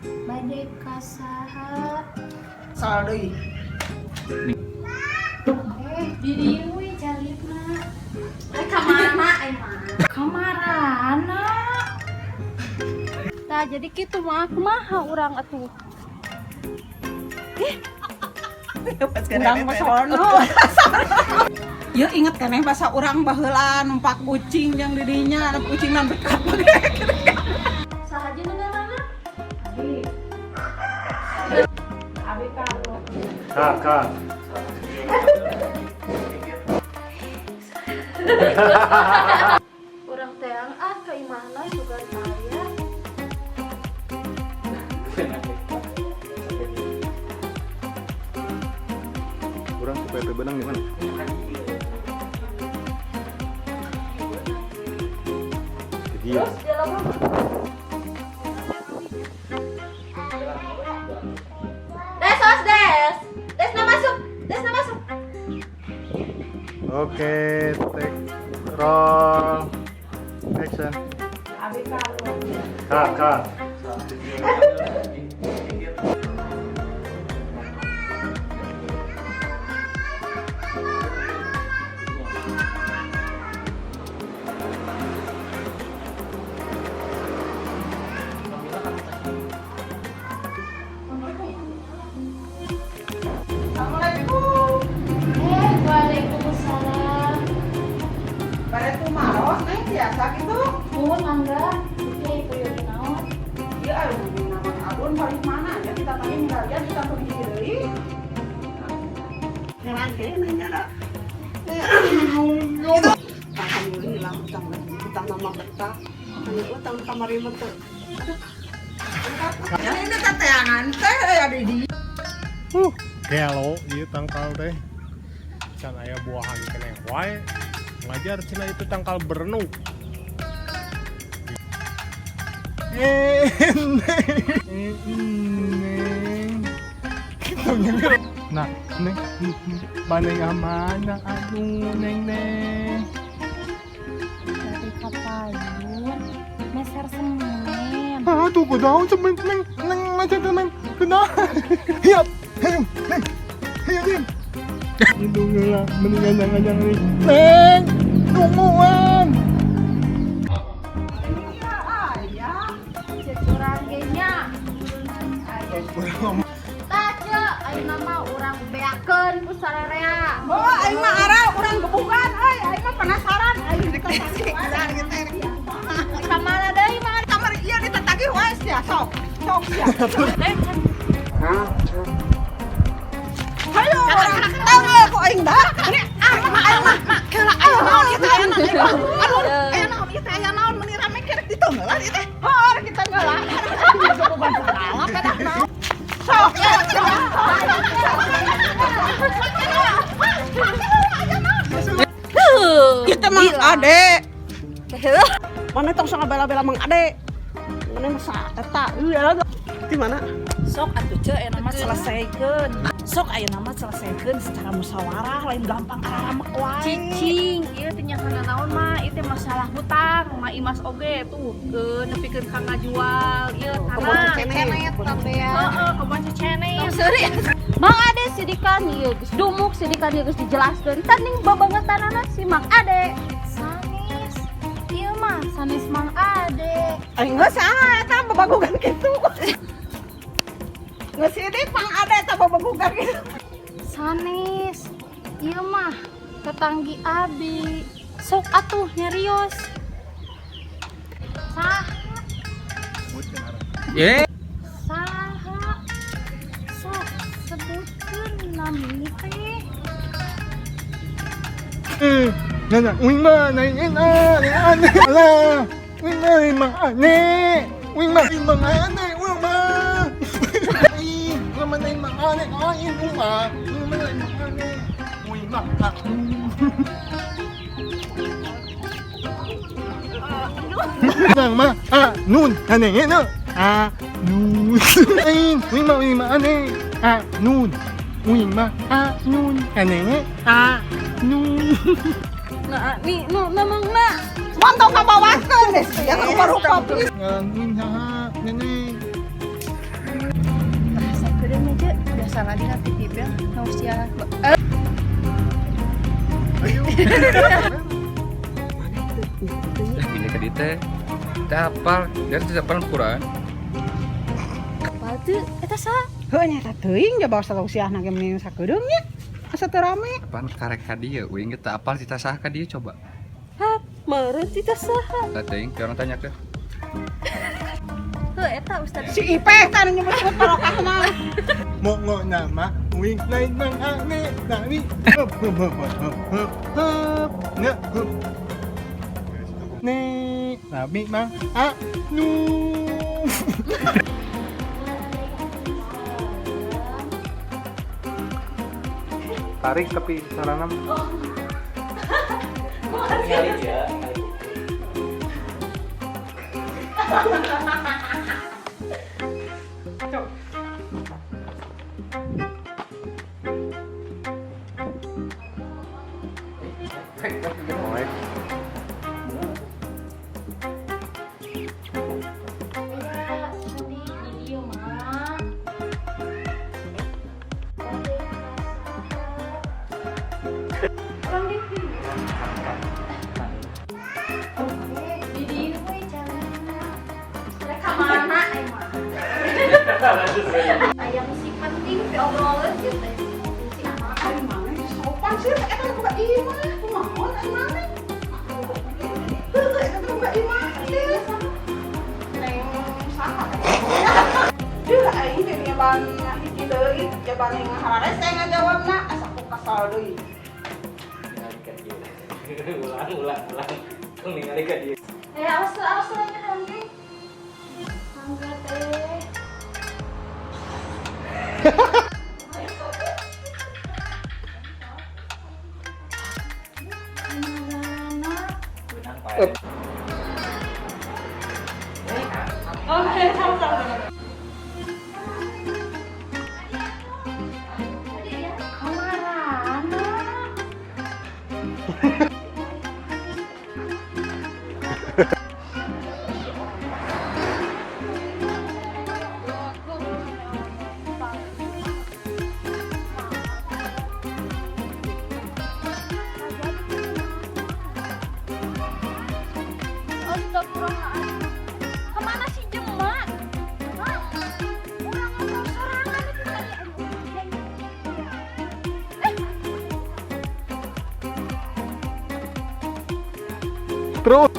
Bade ka saha? Salah deui. Eh, di dieu we carita. Eh, ka mana ai mah? Kamarana? Tah, jadi kitu mah kumaha urang atuh? Urang mah sono. Ya inget kan bahasa urang baheula numpak kucing yang didinya, kucing nan dekat. Saha aja negarana? Abi. Abi kalau Kak. Urang teang ah ka imahna juga aya. Kurang supaya benang di mana? Jadi Terus jalan. Des, os des. Desna masuk. Desna masuk. Oke, take roll action. Abi kalau Kak. Assalamualaikum. Eh, waalaikumsalam. Bare tumaros neng biasa gitu. Nuhun mangga. Oke, kuyo naon? Iya, aduh, nama abon balik mana ya kita tanya ngalian kita pergi deui. Ngerante nanya dah. Alhamdulillah utang utang nama betah. Hanya utang kamari mah teu. Aduh. Ini teteangan teh ya di dieu. Gelo ieu tangkal teh. Can aya buahan keneh wae. Ngajar cenah itu tangkal berenuk. Eh, neng. Nah, neng, mana mana anu neng neng. Dari kapayun meser semen. Aduh, kudaun semen neng neng macam neng kudaun. Hiap, neng, neng, hiap, neng. Itu lah, mendingan jangan jangan neng, tungguan. Aya. Cek urang ge nya. Tah, Cek, ayeuna mah urang beakeun ku sarerea. Oh, aing mah aral urang gebugan euy, aing mah penasaran aing ditatagih wae. Ka mana deui mah? Kamari ieu ditatagih wae sia sok. Sok sia. Hayo urang tahu ku aing dah. Ah, aing mah kela aya naon ieu teh aya naon. Aduh, aya naon ieu teh aya naon meuni rame kerek ditenggelan ieu teh. Heuh, kita ngeulah. Gebugan segala pedah naon. Sok. Kita Mang Ade. Mana tong sok bela-bela Mang Ade. Mana masa eta iya di mana? Sok atuh ceu ayeuna mah selesaikeun. Sok ayeuna mah selesaikeun secara musyawarah lain gampang aramek wae. Cicing, ieu teh nyahana naon mah, ieu teh masalah hutang, mah Imas oge tuh nepikeun ka ngajual ieu Kebon tanah. cenet Heeh, kebon cecenet. Mang Ade sidikan ieu geus dumuk, sidikan ieu geus dijelaskeun. Tanding babangetanana si Mang Ade. Sanes. Ieu mah sanes Mang Ade. Aing geus ah eta babagugan kitu. Geus sidik Mang Ade eta babagugan kitu. Sanes. Ieu mah tetanggi abi. Sok atuh nyarios. Saha? Saha? Sok sebutkeun nami teh. Eh, nana, wing ma, neng ina, neng ane, ala, wing ma, wing ma ane, wing ma, wing ma ane, wing ma, ih, wing ma neng ma ane, ah, ih, wing ma, wing ma neng ma ane, wing ma, ah. Nang ma, ah, nun, ane, ina, ah, nun, ih, wing ma, wing ma ane, ah, nun, wing ma, ah, nun, ane, ah, nun. Nah, nih, nu namang na. Montong kabawaskeun geus ya rupa-rupa. Wing saha, nenek. Tulisanna dina TV ya, tausiah. Ayo. Ini ka dieu teh. Teh apal, dan teh apal Quran. Apal teu eta saha? Heuh nya eta teuing jaba tausiahna ge mending sakedeung nya. Asa teu rame. Apaan karek ka dieu? Uing ge teu apal cita saha ka dieu coba. Hah, meureun tita saha? Tah teuing ke orang tanya ke. Heuh eta Ustaz. Si Ipeh tah nu nyebut-nyebut barokah mah. Mau nama uing lain Mang Ane nani. Hup hup hup hup hup hup. Nya hup. Nih, Nabi Mang Anu. Tarik tapi sarana Di dieu mah. Urang di dieu. Di dieu we carana. Rek ka mana emang? Aya musik penting diobrolin gitu teh. Si Ama. Ari maneh sopan sih eta nu boga imah. Kumaha ari maneh? Heuh eta nu boga imah teh. Neng saha teh? Duh aing teh nyaban hiji deui, jaban yang hararese ngajawabna asa ku kesel deui. Ulang, ulang, ulang. Tong ningali ka dieu. Eh, awas awas lagi nanti. Mangga teh. Benang pae. Oke, sama-sama. Kamarana? Astagfirullahaladzim. Kemana sih Jema? Hah? Urang ngobrol sorangan itu tadi. Aduh, eh, Terus.